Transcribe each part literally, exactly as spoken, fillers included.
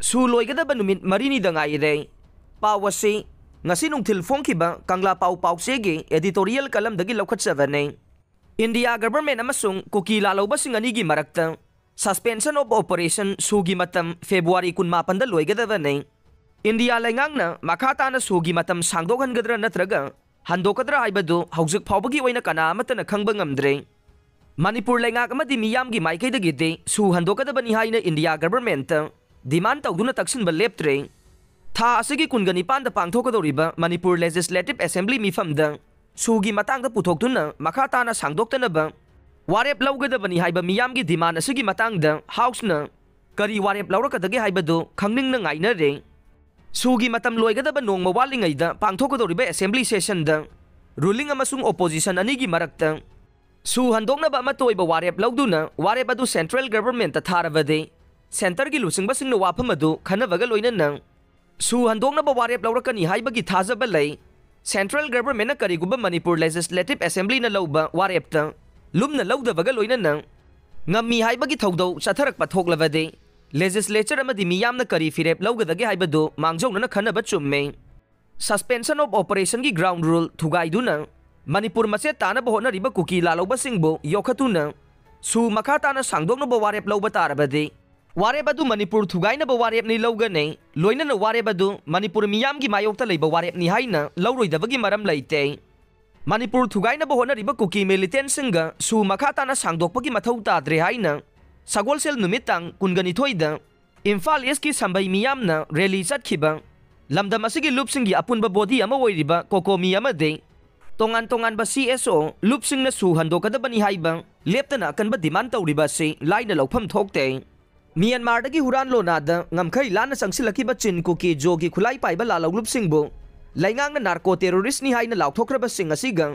ꯁꯨ ꯂꯣꯏꯒꯗꯕ ꯅꯨꯃꯤꯠ ꯃꯔꯤꯅꯤꯗ ꯉꯥꯏꯔꯦ꯫ ꯄꯥꯎ ꯑꯁꯤ ꯉꯁꯤ ꯅꯨꯡꯊꯤꯜ ꯐꯣꯡꯈꯤꯕ ꯀꯪꯂꯥ ꯄꯥꯎ ꯄꯥꯎꯆꯦꯒꯤ editorial columnꯗꯒꯤ ꯂꯧꯈꯠꯆꯕꯅꯦ꯫ India government ꯑꯃꯁꯨꯡ ꯀꯨꯀꯤ ꯂꯥꯜꯍꯧꯕꯁꯤꯡ ꯑꯅꯤꯒꯤ ꯃꯔꯛꯇ suspension of operation ꯁꯨꯒꯤ ꯃꯇꯝ February ꯀꯨꯟꯃꯥꯄꯟꯗ ꯂꯣꯏꯒꯗꯕꯅꯤ꯫ ꯏꯟꯗꯤꯌꯥ ꯂꯩꯉꯥꯛꯅ ꯃꯈꯥ ꯇꯥꯅ ꯁꯨꯒꯤ ꯃꯇꯝ ꯁꯥꯡꯗꯣꯛꯍꯟꯒꯗ꯭ꯔꯥ ꯅꯠꯇ꯭ꯔꯒ ꯍꯟꯗꯣꯛꯀꯗ꯭ꯔꯥ ꯍꯥꯏꯕꯗꯨ ꯍꯧꯖꯤꯛ ꯐꯥꯎꯕꯒꯤ ꯑꯣꯏꯅ ꯀꯅꯥ ꯑꯃꯠꯇꯅ ꯈꯪꯕ ꯉꯝꯗ꯭ꯔꯤ꯫ ꯃꯅꯤꯄꯨꯔ ꯂꯩꯉꯥꯛ ꯑꯃꯗꯤ ꯃꯤꯌꯥꯝꯒꯤ ꯃꯥꯏꯀꯩꯗꯒꯤꯗꯤ ꯁꯨ ꯍꯟꯗꯣꯛꯀꯗꯕꯅꯤ ꯍꯥꯏꯅ ꯏꯟꯗꯤꯌꯥ governmentꯇ demand ꯇꯧꯗꯨꯅ ꯇꯛꯁꯤꯟꯕ ꯂꯦꯞꯇ꯭ꯔꯤ꯫ ꯊꯥ ꯑꯁꯤꯒꯤ ꯀꯨꯟꯒ ꯅꯤꯄꯥꯟꯗ ꯄꯥꯡꯊꯣꯛꯀꯗꯧꯔꯤꯕ ꯃꯅꯤꯄꯨꯔ Legislative Assembly ꯃꯤꯐꯝꯗ ꯁꯨꯒꯤ ꯃꯇꯥꯡꯗ ꯄꯨꯊꯣꯛꯇꯨꯅ ꯃꯈꯥ ꯇꯥꯅ ꯁꯥꯡꯗꯣꯛꯇꯅꯕ ꯋꯥꯔꯦꯞ ꯂꯧꯒꯗꯕꯅꯤ ꯍꯥꯏꯕ ꯃꯤꯌꯥꯝꯒꯤ demand ꯑꯁꯤꯒꯤ ꯃꯇꯥꯡꯗ Houseꯅ ꯀꯔꯤ ꯋꯥꯔꯦꯞ ꯂꯧꯔꯛꯀꯗꯒꯦ ꯍꯥꯏꯕꯗꯨ ꯈꯪꯅꯤꯡꯅ ꯉꯥꯏꯅꯔꯦ꯫ ꯁꯨꯒꯤ ꯃꯇꯝ ꯂꯣꯏꯒꯗꯕ ꯅꯣꯡꯃ ꯋꯥꯠꯂꯤꯉꯩꯗ ꯄꯥꯡꯊꯣꯛꯀꯗꯧꯔꯤꯕ Assembly sessionꯗ ruling ꯑꯃꯁꯨꯡ opposition ꯑꯅꯤꯒꯤ ꯃꯔꯛꯇ ꯁꯨ ꯍꯟꯗꯣꯛꯅꯕ ꯑꯃꯠꯇ ꯑꯣꯏꯕ ꯋꯥꯔꯦꯞ ꯂꯧꯗꯨꯅ ꯋꯥꯔꯦꯞ ꯑꯗꯨ central governmentꯇ ꯊꯥꯔꯕꯗꯤ centreꯒꯤ ꯂꯨꯆꯤꯡꯕꯁꯤꯡꯅ ꯋꯥꯐꯝ ꯑꯗꯨ ꯈꯟꯅꯕꯒ ꯂꯣꯏꯅꯅ ꯁꯨ ꯍꯟꯗꯣꯛꯅꯕ ꯋꯥꯔꯦꯞ ꯂꯧꯔꯛꯀꯅꯤ ꯍꯥꯏꯕꯒꯤ ꯊꯥꯖꯕ ꯂꯩ꯫ Central governmentꯅ ꯀꯔꯤꯒꯨꯝꯕ ꯃꯅꯤꯄꯨꯔ Legislative Assemblyꯅ ꯂꯧꯕ ꯋꯥꯔꯦꯞꯇ ꯂꯨꯝꯅ ꯂꯧꯗꯕꯒ ꯂꯣꯏꯅꯅ ꯉꯝꯃꯤ ꯍꯥꯏꯕꯒꯤ ꯊꯧꯗꯧ ꯆꯠꯊꯔꯛꯄ ꯊꯣꯛꯂꯕꯗꯤ legislature ꯑꯃꯗꯤ ꯃꯤꯌꯥꯝꯅ ꯀꯔꯤ ꯐꯤꯔꯦꯞ ꯂꯧꯒꯗꯒꯦ ꯍꯥꯏꯕꯗꯨ ꯃꯥꯡꯖꯧꯅꯅ ꯈꯟꯅꯕ ꯆꯨꯝꯃꯤ꯫ Suspension of operationꯒꯤ ground rule ꯊꯨꯒꯥꯏꯗꯨꯅ Manipur ꯃꯆꯦꯠ ꯇꯥꯅꯕ ꯍꯣꯠꯅꯔꯤꯕ ꯀꯨꯀꯤ ꯂꯥꯜꯍꯧꯕꯁꯤꯡꯕꯨ ꯌꯣꯛꯈꯠꯇꯨꯅ ꯁꯨ ꯃꯈꯥ ꯇꯥꯅ ꯁꯥꯡꯗꯣꯛꯅꯕ ꯋꯥꯔꯦꯞ ꯂꯧꯕ ꯇꯥꯔꯕꯗꯤ ꯋꯥꯔꯦꯞ ꯑꯗꯨ ꯃꯅꯤꯄꯨꯔ ꯊꯨꯒꯥꯏꯅꯕ ꯋꯥꯔꯦꯞꯅꯤ ꯂꯧꯒꯅꯤ, ꯂꯣꯏꯅꯅ ꯋꯥꯔꯦꯞ ꯑꯗꯨ ꯃꯅꯤꯄꯨꯔ ꯃꯤꯌꯥꯝꯒꯤ ꯃꯥꯌꯣꯛꯇ ꯂꯩꯕ ꯋꯥꯔꯦꯞꯅꯤ ꯍꯥꯏꯅ ꯂꯧꯔꯣꯏꯗꯕꯒꯤ ꯃꯔꯝ ꯂꯩꯇꯦ꯫ ꯃꯅꯤꯄꯨꯔ ꯊꯨꯒꯥꯏꯅꯕ ꯍꯣꯠꯅꯔꯤꯕ ꯀꯨꯀꯤ militantꯁꯤꯡꯒ ꯁꯨ ꯃꯈꯥ ꯇꯥꯅ ꯁꯥꯡꯗꯣꯛꯄꯒꯤ ꯃꯊꯧ ꯇꯥꯗ꯭ꯔꯦ ꯍꯥꯏꯅ ꯁꯒꯣꯜꯁꯦꯜ ꯅꯨꯃꯤꯠ ꯇꯥꯡ ꯀꯨꯟꯒ ꯅꯤꯊꯣꯏꯗ ꯏꯝꯐꯥꯜ Eastꯀꯤ ꯁꯝꯕꯩ ꯃꯤꯌꯥꯝꯅ rally ꯆꯠꯈꯤꯕ, ꯂꯝꯗꯝ ꯑꯁꯤꯒꯤ ꯂꯨꯞꯁꯤꯡꯒꯤ ꯑꯄꯨꯟꯕ body ꯑꯃ ꯑꯣꯏꯔꯤꯕ COCOMI ꯑꯃꯗꯤ ꯇꯣꯉꯥꯟ ꯇꯣꯉꯥꯟꯕ CSO ꯂꯨꯞꯁꯤꯡꯅ ꯁꯨ ꯍꯟꯗꯣꯛꯀꯗꯕꯅꯤ ꯍꯥꯏꯕ ꯂꯦꯞꯇꯅ ꯑꯀꯟꯕ demand ꯇꯧꯔꯤꯕ ꯑꯁꯤ ꯂꯥꯏꯅ ꯂꯧꯐꯝ ꯊꯣꯛꯇꯦ꯫ ꯃ꯭ꯌꯥꯟꯃꯥꯔꯗꯒꯤ ꯍꯨꯔꯥꯟ ꯂꯣꯅꯥꯗ ꯉꯝꯈꯩ ꯂꯥꯟꯅ ꯆꯪꯁꯤꯜꯂꯛꯈꯤꯕ ꯆꯤꯟ ꯀꯨꯀꯤ ꯖꯣꯒꯤ ꯈꯨꯠꯂꯥꯏ ꯄꯥꯏꯕ ꯂꯥꯜꯍꯧꯂꯨꯞꯁꯤꯡꯕꯨ ꯂꯩꯉꯥꯛꯅ narco terroristꯅꯤ ꯍꯥꯏꯅ ꯂꯥꯎꯊꯣꯛꯈ꯭ꯔꯕꯁꯤꯡ ꯑꯁꯤꯒ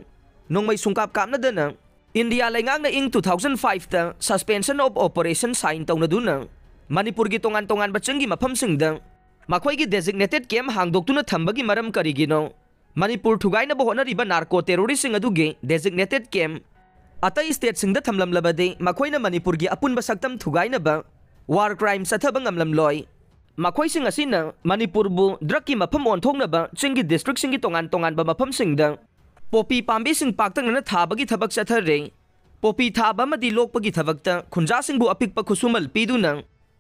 ꯅꯣꯡꯃꯩ ꯁꯨꯡꯀꯥꯞ ꯀꯥꯞꯅꯗꯅ ꯏꯟꯗꯤꯌꯥ ꯂꯩꯉꯥꯛꯅ ꯏꯪ two thousand fiveꯇ suspension of operation sign ꯇꯧꯅꯗꯨꯅ ꯃꯅꯤꯄꯨꯔꯒꯤ ꯇꯣꯉꯥꯟ ꯇꯣꯉꯥꯟꯕ ꯆꯤꯡꯒꯤ ꯃꯐꯝꯁꯤꯡꯗ ꯃꯈꯣꯏꯒꯤ designated camp ꯍꯥꯡꯗꯣꯛꯇꯨꯅ ꯊꯝꯕꯒꯤ ꯃꯔꯝ ꯀꯔꯤꯒꯤꯅꯣ? ꯃꯅꯤꯄꯨꯔ ꯊꯨꯒꯥꯏꯅꯕ ꯍꯣꯠꯅꯔꯤꯕ narco terroristꯁꯤꯡ ꯑꯗꯨꯒꯤ designated camp ꯑꯇꯩ stateꯁꯤꯡꯗ ꯊꯝꯂꯝꯂꯕꯗꯤ ꯃꯈꯣꯏꯅ ꯃꯅꯤꯄꯨꯔꯒꯤ ꯑꯄꯨꯟꯕ ꯁꯛꯇꯝ ꯊꯨꯒꯥꯏꯅꯕ war crime ꯆꯠꯊꯕ ꯉꯝꯂꯝꯂꯣꯏ꯫ ꯃꯈꯣꯏꯁꯤꯡ ꯑꯁꯤꯅ ꯃꯅꯤꯄꯨꯔꯕꯨ ꯗ꯭ꯔꯒꯀꯤ ꯃꯐꯝ ꯑꯣꯟꯊꯣꯛꯅꯕ ꯆꯤꯡꯒꯤ ꯗꯤꯁꯇ꯭ꯔꯤꯛꯁꯤꯡꯒꯤ ꯇꯣꯉꯥꯟ ꯇꯣꯉꯥꯟꯕ ꯃꯐꯝꯁꯤꯡꯗ ꯄꯣꯄꯤ ꯄꯥꯝꯕꯤꯁꯤꯡ ꯄꯥꯛꯇꯛꯅꯅ ꯊꯥꯕꯒꯤ ꯊꯕꯛ ꯆꯠꯊꯔꯦ꯫ ꯄꯣꯄꯤ ꯊꯥꯕ ꯑꯃꯗꯤ ꯂꯣꯛꯄꯒꯤ ꯊꯕꯛꯇ ꯈꯨꯟꯖꯥꯁꯤꯡꯕꯨ ꯑꯄꯤꯛꯄ ꯈꯨꯠꯁꯨꯃꯜ ꯄꯤꯗꯨꯅ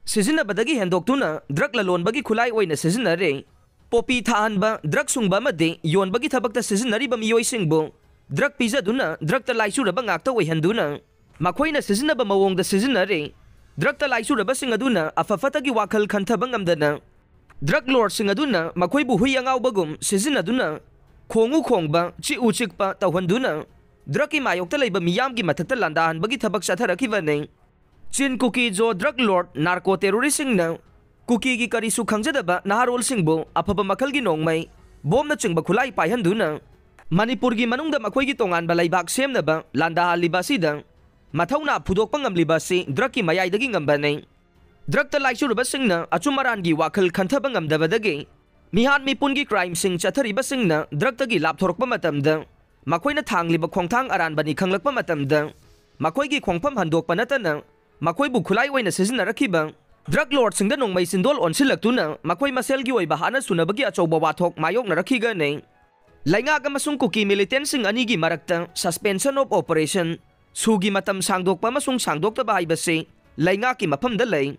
ꯁꯤꯖꯤꯟꯅꯕꯗꯒꯤ ꯍꯦꯟꯗꯣꯛꯇꯨꯅ ꯗ꯭ꯔꯒ ꯂꯂꯣꯟꯕꯒꯤ ꯈꯨꯠꯂꯥꯏ ꯑꯣꯏꯅ ꯁꯤꯖꯤꯟꯅꯔꯦ꯫ ꯄꯣꯄꯤ ꯊꯥꯍꯟꯕ, ꯗ꯭ꯔꯒ ꯁꯨꯡꯕ ꯑꯃꯗꯤ ꯌꯣꯟꯕꯒꯤ ꯊꯕꯛꯇ ꯁꯤꯖꯤꯟꯅꯔꯤꯕ ꯃꯤꯑꯣꯏꯁꯤꯡꯕꯨ ꯗ꯭ꯔꯒ ꯄꯤꯖꯗꯨꯅ ꯗ꯭ꯔꯒꯇ ꯂꯥꯏꯆꯨꯔꯕ ꯉꯥꯛꯇ ꯑꯣꯏꯍꯟꯗꯨꯅ ꯃꯈꯣꯏꯅ ꯁꯤꯖꯤꯟꯅꯕ ꯃꯑꯣꯡꯗ ꯁꯤꯖꯤꯟꯅꯔꯦ꯫ ꯗ꯭ꯔꯒꯇ ꯂꯥꯏꯆꯨꯔꯕꯁꯤꯡ ꯑꯗꯨꯅ ꯑꯐ ꯐꯠꯇꯒꯤ ꯋꯥꯈꯜ ꯈꯟꯊꯕ ꯉꯝꯗꯅ ꯗ꯭ꯔꯒ ꯂꯣꯔꯗꯁꯤꯡ ꯑꯗꯨꯅ ꯃꯈꯣꯏꯕꯨ ꯍꯨꯏ ꯑꯉꯥꯎꯕꯒꯨꯝ ꯁꯤꯖꯤꯟꯅꯗꯨꯅ ꯈꯣꯡꯎ ꯈꯣꯡꯕ, ꯆꯤꯛꯎ ꯆꯤꯛꯄ ꯇꯧꯍꯟꯗꯨꯅ ꯗ꯭ꯔꯒꯀꯤ ꯃꯥꯌꯣꯛꯇ ꯂꯩꯕ ꯃꯤꯌꯥꯝꯒꯤ ꯃꯊꯛꯇ ꯂꯥꯟꯗꯥꯍꯟꯕꯒꯤ ꯊꯕꯛ ꯆꯠꯊꯔꯛꯈꯤꯕꯅꯤ꯫ ꯆꯤꯟ ꯀꯨꯀꯤꯖꯣ ꯗ꯭ꯔꯒ ꯂꯣꯔꯗ ꯅꯥꯔꯀꯣ ꯇꯦꯔꯣꯔꯤꯁꯁꯤꯡꯅ ꯀꯨꯀꯤꯒꯤ ꯀꯔꯤꯁꯨ ꯈꯪꯖꯗꯕ ꯅꯍꯥꯔꯣꯜꯁꯤꯡꯕꯨ ꯑꯐꯕ ꯃꯈꯜꯒꯤ ꯅꯣꯡꯃꯩ, ꯕꯣꯝꯅꯆꯤꯡꯕ ꯈꯨꯠꯂꯥꯏ ꯄꯥꯏꯍꯟꯗꯨꯅ ꯃꯅꯤꯄꯨꯔꯒꯤ ꯃꯅꯨꯡꯗ ꯃꯈꯣꯏꯒꯤ ꯇꯣꯉꯥꯟꯕ ꯂꯩꯕꯥꯛ ꯁꯦꯝꯅꯕ ꯂꯥꯟꯗꯥꯍꯜꯂꯤꯕ ꯑꯁꯤꯗ ꯃꯊꯧꯅꯥ ꯐꯨꯗꯣꯛꯄ ꯉꯝꯂꯤꯕ ꯑꯁꯤ ꯗ꯭ꯔꯒꯀꯤ ꯃꯌꯥꯏꯗꯒꯤ ꯉꯝꯕꯅꯤ꯫ ꯗ꯭ꯔꯒꯇ ꯂꯥꯏꯆꯨꯔꯕꯁꯤꯡꯅ ꯑꯆꯨꯝ ꯑꯔꯥꯟꯒꯤ ꯋꯥꯈꯜ ꯈꯟꯊꯕ ꯉꯝꯗꯕꯗꯒꯤ ꯃꯤꯍꯥꯠ ꯃꯤꯄꯨꯟꯒꯤ ꯀ꯭ꯔꯥꯏꯝꯁꯤꯡ ꯆꯠꯊꯔꯤꯕꯁꯤꯡꯅ ꯗ꯭ꯔꯒꯇꯒꯤ ꯂꯥꯞꯊꯣꯔꯛꯄ ꯃꯇꯝꯗ ꯃꯈꯣꯏꯅ ꯊꯥꯡꯂꯤꯕ ꯈꯣꯡꯊꯥꯡ ꯑꯔꯥꯟꯕꯅꯤ ꯈꯪꯂꯛꯄ ꯃꯇꯝꯗ ꯃꯈꯣꯏꯒꯤ ꯈꯣꯡꯐꯝ ꯍꯟꯗꯣꯛꯄ ꯅꯠꯇꯅ ꯃꯈꯣꯏꯕꯨ ꯈꯨꯠꯂꯥꯏ ꯑꯣꯏꯅ ꯁꯤꯖꯤꯟꯅꯔꯛꯈꯤꯕ ꯗ꯭ꯔꯒ ꯂꯣꯔꯗꯁꯤꯡꯗ ꯅꯣꯡꯃꯩ ꯆꯤꯟꯗꯣꯜ ꯑꯣꯟꯁꯤꯜꯂꯛꯇꯨꯅ ꯃꯈꯣꯏ ꯃꯁꯦꯜꯒꯤ ꯑꯣꯏꯕ ꯍꯥꯠꯅ ꯁꯨꯅꯕꯒꯤ ꯑꯆꯧꯕ ꯋꯥꯊꯣꯛ ꯃꯥꯌꯣꯛꯅꯔꯛꯈꯤꯒꯅꯤ꯫ ꯂꯩꯉꯥꯛ ꯑꯃꯁꯨꯡ ꯀꯨꯀꯤ ꯃꯤꯂꯤꯇꯦꯟꯁꯤꯡ ꯑꯅꯤꯒꯤ ꯃꯔꯛꯇ suspension of operation, ꯁꯨꯒꯤ ꯃꯇꯝ ꯁꯥꯡꯗꯣꯛꯄ ꯑꯃꯁꯨꯡ ꯁꯥꯡꯗꯣꯛꯇꯕ ꯍꯥꯏꯕꯁꯤ ꯂꯩꯉꯥꯛꯀꯤ ꯃꯐꯝꯗ ꯂꯩ꯫